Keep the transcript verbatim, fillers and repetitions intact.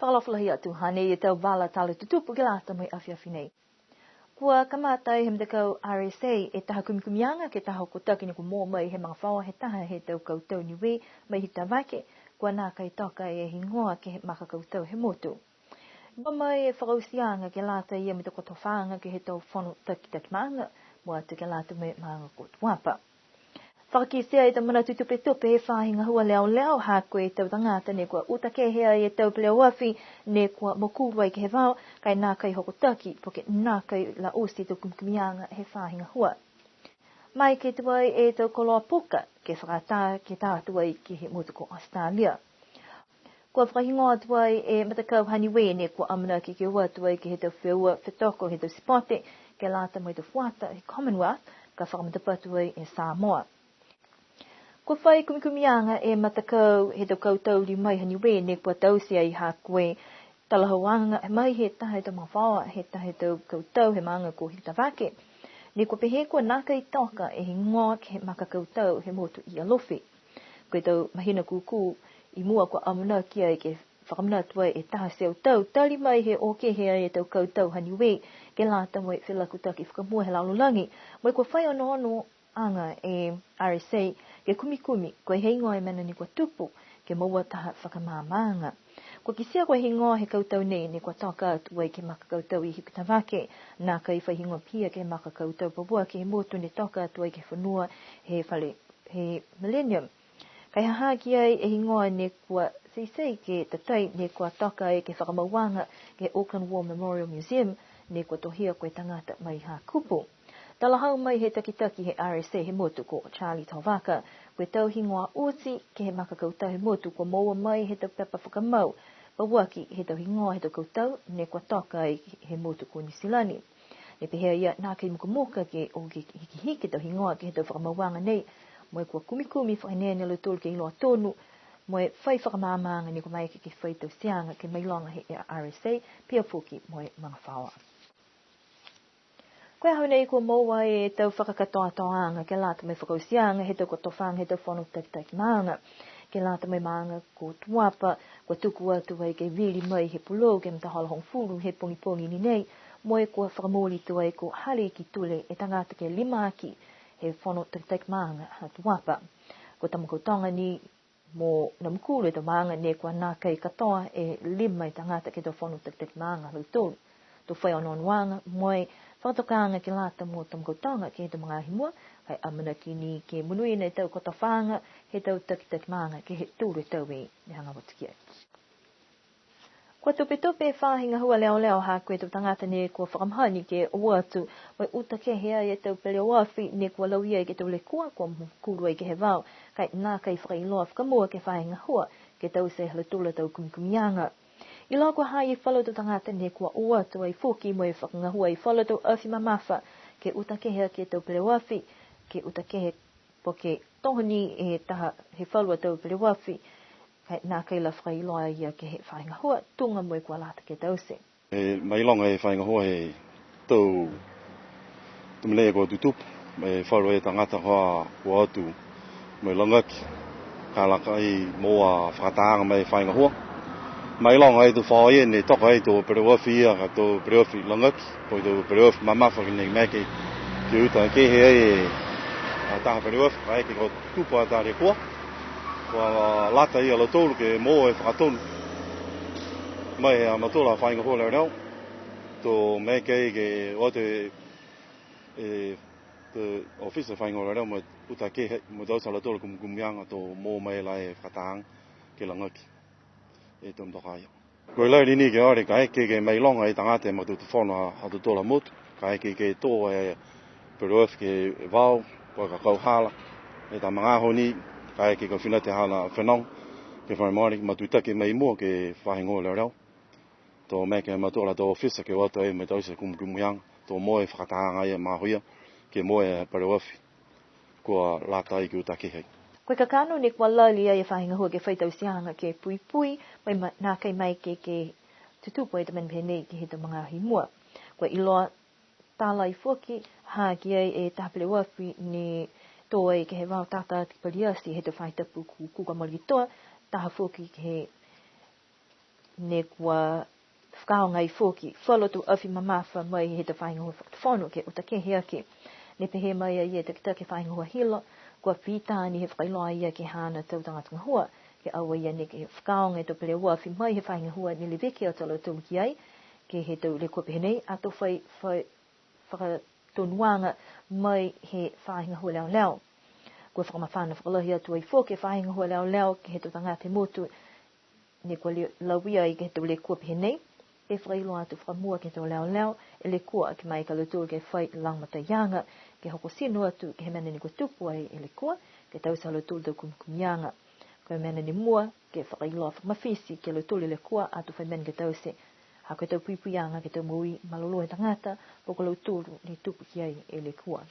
Fakaalofa lahi atu, hanei e tau vala tala tutupu ke lata mo e afiafi nei. Kua kamata he matakau R S A e taha kumikumiaga ke he taha hokotaki ne kua moua mai he magafaoa he taha he tau kautau Niue mai Hikutavake, kua nākai toka e higoa ke he maka kautau he motu. Moua mai e fakaotiaga ke lata ia mo e tau kotofaaga ke he tau fono takitaki maaga, mua atu ke lata mo e maaga ko Tuapa. Fakakitia e tau manatu tupetupe he faahi gahua leoleo, ha ko e tau tagata ne kua uta kehe ai e tau peleoafi ne kua mokulu ai ke he vao, ka e nākai hokotaki, po ke nākai la oti e tau kumikumiaga he faahi gahua. Maeke tuai e tau koloa puka, ke fakaatā ke tā atu ai ke he motu ko Australia. Kua fakahigoa atu ai e matakau ha Niue ne kua amanaki ke o atu ai ke he tau feua fetoko he tau sipote, ke lata mo e tau fuata he Commonwealth, ka fakamatapatu ai e Samoa. Kua fai kumikumiaga e matakau he tau kautau liu mai ha Niue ne kua taute ai ha ko e talahauaga mai he taha he tau magafaoa, he taha he tau kautau he maaga ko Hikutavake. Ne kua pehē kua nākai toka e higoa ke he maka kautau he motu i Alofi. Ko e tau mahina kūkū i mua kua amanaki ai ke fakamanatu ai e taha e teau tau, tali mai he o kehe ai e tau kautau ha Niue, ke lata mo e felakutaki fakamua he lalolagi, mo e kua fai onoonoaga e R S A ke kumikumi, ko e heigoa e mena ne kua tupu, ke moua taha fakamaamaaga. Kua kitia ko e heigoa he kautau nei, ne kua toka atu ai ke he maka kautau i Hikutavake, nākai fai higoa pihia ke he maka kautau pauaki he motu ne toka atu ai ke he fonua he fale he Millennium. Ka e ha ha ki ai e higoa ne kua teitei ke tatai ne kua toka ai ke he fakamauaga ke he Auckland War Memorial Museum, ne kua tohia ko e tagata mai Hakupu. Talahau mai he takitaki he R S A he motu ko Charlie Tovaka, ko e tau higoa oti ke he maka kautau he motu kua moua mai he tau pepa fakamau pauaki he tau higoa he tau kautau ne kua toka ai he motu ko Niu Silani. Ne pehē a ia nākai mukamuka ke o ke hikihiki e tau higoa ke he tau fakamauaga nei, mo e kua kumikumi fakaeneene a lautolu ke iloa tonu, mo e fai fakamaamaaga ne kua maeke ke fai tauteaga ke mailoga he R S A, pihia foki mo e magafaoa. Ko e aho nei kua moua e tau fakakatoatoaaga ke lata mo e fakaotiaga he tau kotofaaga he tau fono takitaki maaga. Ke lata mo e maaga ko Tuapa, kua tuku atu ai ke vili mai he pulou ke he matahola hogofulu he pogipogi ni nei, mo e kua fakamooli tuai ko Hale Ikitule e tagata ke lima aki he fono takitaki maaga ha Tuapa. Ko Tamakautoga ni mo Namukulu e tau maaga ne kua nākai katoa e lima e tagata ke he tau fono takitaki maaga ha lautolu. To fai onoonoaga mo e fakatokaaga ke lata mo Tamakautoga ke he tau magaaho i mua, ka e amanaki ni ke monuina e tau kotofaaga he tau takitaki maaga ke he tolu e tau ne hagaao atu ki ai. Kua tupetupe e faahi gahua leoleo ha ko e tau tagata ne kua fakamahani ke o atu mo e uta kehe ai e tau peleoafi ne kua lauia ai ke he tau lekua kua mokulu ai ke he vao, ka e nākai fakailoa fakamua ke he faahi gahua ke taute ha lautolu a tau kumikumiaga. Iloa kua ha i ai falu a tau tagata ne kua o atu ai foki mo e fakagahua e falu a tau afi mamafa ke uta kehe aki e tau peleoafi, ke uta kehe po ke toho ni e taha he falu a tau peleoafi, ka e nākai la fakailoa a ia ke he faahi gahua, tuga mo e kua lata ke taute. E mailoga e faahi gahua he tau, tau mena kua tutupu, mo e falu e tagata kua o atu mo e lagaki, ka e nākai moua fakaatāaga mai he faahi gahua. Mailoga e tau faahi ne toka ai e tau peleoafi ia, ka e tau peleoafi lagaki, po ke tau peleoafi mamafa ne maeke ke uta kehe ai e taha peleoafi, kaeke kua tupu a taha lekua. Kua lata ia lautolu ke moua e fakatonu mai he ha mautolu a faahi gahua leoleo. To maeke ke o atu e, e, tau ofisa faahi gahua leoleo mo e uta kehe, mo e taute ha lautolu a kumikumiaga to moua mai la e fakaatāaga ke lagaki e tau motokā ia. Ko e lahi ni ke ole kaeke ke mailoga e tagata e mautolu tau fono ha, ha tautolu a motu, kaeke ke tō e peleoafi ke he vao, po ke kauhala, e tau magaaho ni, kaeke ke fina e tau hala fenoga, ke fai mai ke matutaki mai mua ke he faahi gahua leoleo. To maeke ha mautolu a tau ofisa ke o atu ai mo e taute e kumikumiaga, to moua e fakaatāaga ia magaaho ia, ke moua e peleoafi kua lata ai ke uta kehe ai. Ko e kakano ne kua lali ai e faahi gahua ke fai tauteaga ke puipui, mo e ma-, nākai maeke ke, ke tutupu e tau mena pehē nei ke he tau magaaho i mua. Kua iloa tala foki, ha ki ai e taha peleoafi ne tō ai ke he vao tata ati paliasi he tau faahi tapu kua, kua mole ki tua, taha foki ke he Ne kua fakaaoga ai foki falu a tau afi mamafa mai he tau faahi gahua fakatufono ke uta kehe aki. Ne pehē mai a ia e takitaki he faahi gahua hila, kua fī taane he fakailoa a ia ke he haana tau tagata gahua, ke aua ia neke fakaaoga e tau peleoafi mai he faahi gahua ne leveki atu a lautolu ki ai, ke he tau lekua pehē nei, ato fai, fai fakatonuaga mai he faahi gahua leoleo. Kua fakamafana fakalahi atu ai foki e faahi gahua leoleo ke he tau tagata he motu, ne kua le-, lauia ai ke he tau lekua pehē nei, ke fakailoa atu fakamua ke he tau leoleo e lekua, ke maeke a lautolu ke fai lagomataiaga, ke hoko tino atu ke he mena ne kua tupu ai e lekua, ke taute ha lautolu tau kumikumiaga. Ko e mena ne mua, ke fakailoa fakamafiti ke he lautolu e lekua, ato fai mena ke taute, ha ko e tau puipuiaga ke he tau moui malolō he tagata, po ko lautolu ne tupu ki ai e lekua.